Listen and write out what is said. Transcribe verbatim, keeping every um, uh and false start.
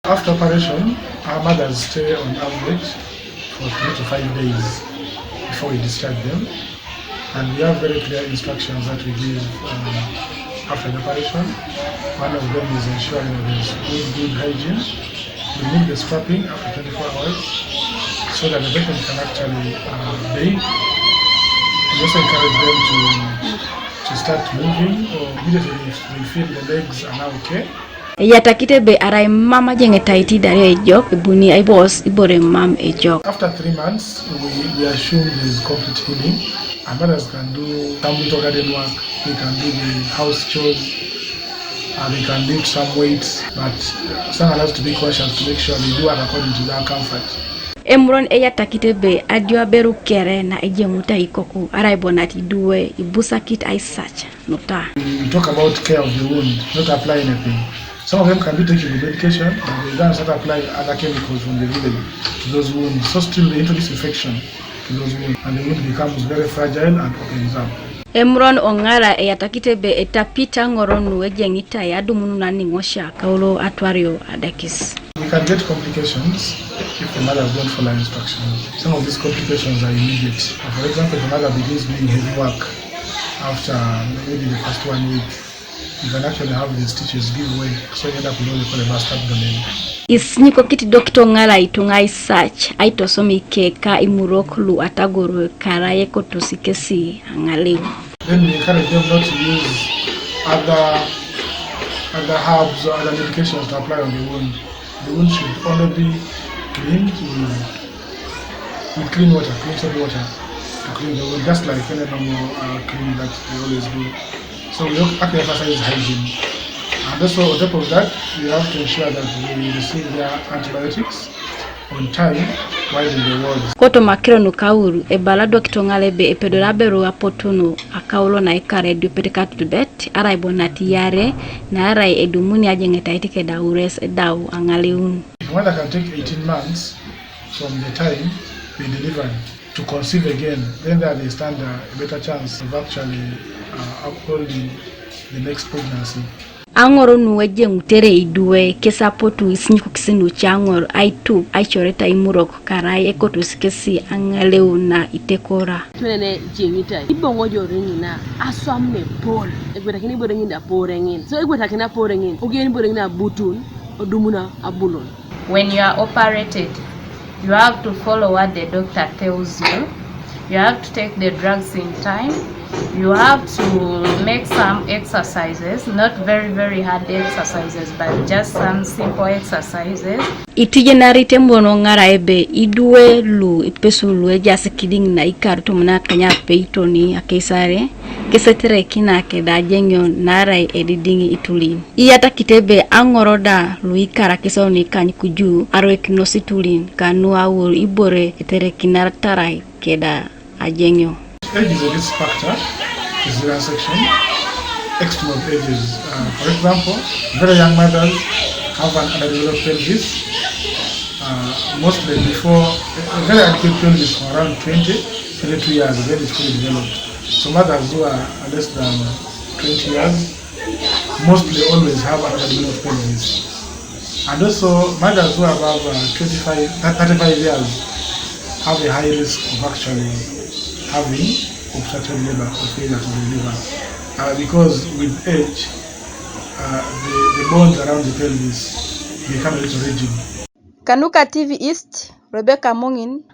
After operation, our mothers stay on average for three to five days before we discharge them. And we have very clear instructions that we give um, after the operation. One of them is ensuring that there's good, good hygiene. We remove the strapping after twenty-four hours so that the patient can actually uh, bathe. We also encourage them to, to start moving or immediately if we feel the legs are now okay. Eyatakit ebe arai mam ajeŋetait idario ejok, ebuni aiboos ibore mam ejok. After three months, we, we assume there is complete healing. And mothers can do some little garden work. They can do the house chores. Uh, they can lift some weights. But uh, someone has to be conscious to make sure they do it according to their comfort. Emuron eyatakit ebe adio aberu kere na ejeŋutai ikoku, arai bo nat idwe ibusakit aisac nuta. We talk about care of the wound, not apply anything. Some of them can be taking the medication, but they don't start applying other chemicals from the village to those wounds. So still they introduce infection to those wounds, and the wound becomes very fragile and opens up. Emuron oŋara eyatakit ebe etapit aŋor nu ejeŋitai adumun naniŋosia kaulo atwario adekis. We can get complications if the mothers don't follow instructions. Some of these complications are immediate. For example, if the mother begins doing heavy work after maybe the first one week, you can actually have the stitches give way, so you end up with what we call a burst abdomen. Isinyikokit dokito ŋala ituŋa isac aitosom ikeka imurok lu atagoro karai ekotos kesi aŋaleu. Then we encourage them not to use other other herbs or other medications to apply on the wound. The wound should only be cleaned with, with clean water, clean soap water to clean the wound, just like any normal uh, cleaning that we always do. So we have to emphasize hygiene. And also on top of that, we have to ensure that they receive their antibiotics on time while in the wards. Kotoma akiro nukaur, ebala dokito ŋala ebe epedori aberu apotun akaulo naikar ediopet katutubet, arai bo nat iare, naarai edumuni ajeŋetait keda aures edau aŋaleun. If mother can take eighteen months from the time they deliver to conceive again, then there they stand a, a better chance of actually uh, upholding the next pregnancy. Aŋor nu ejeŋutere idwe kes apotu isinyikokis nuce aŋor aitup aicoreta imurok karai ekotos kesi aŋaleu na itekora. Tunene jeŋitai iboŋojore ŋina aswam nepol egwetakini ibore ŋin apore ŋin so egwetakini apore ŋin ogen ibore ŋin abutun odumuna abulun. When you are operated, you have to follow what the doctor tells you. You have to take the drugs in time. You have to make some exercises, not very, very hard exercises, but just some simple exercises. Itijenarit embono ŋara ebe idwe lu ipesu lu ejaas kidiŋ na ikar tomon akany apeitoni akeisare, keseterekina keda ajeŋio naarai edidiŋ itulin. Iyatakit ebe aŋor da luikarakis onikany kuju aroikinos itulin kanu aur ibore eterekinaritarai keda ajeŋio. Age is a risk factor to cesarean section. Extreme of ages. Uh, for example, very young mothers have an underdeveloped pelvis. Uh, mostly before a very adequate pelvis for around twenty, twenty-two years, then it's fully developed. So mothers who are less than twenty years mostly always have an underdeveloped pelvis. And also, mothers who are above uh, twenty-five, thirty-five years have a high risk of actually having obstructed labor or failure to deliver. Uh, because with age, uh, the, the bones around the pelvis become a little rigid. Kanuka T V East, Rebecca Mongin,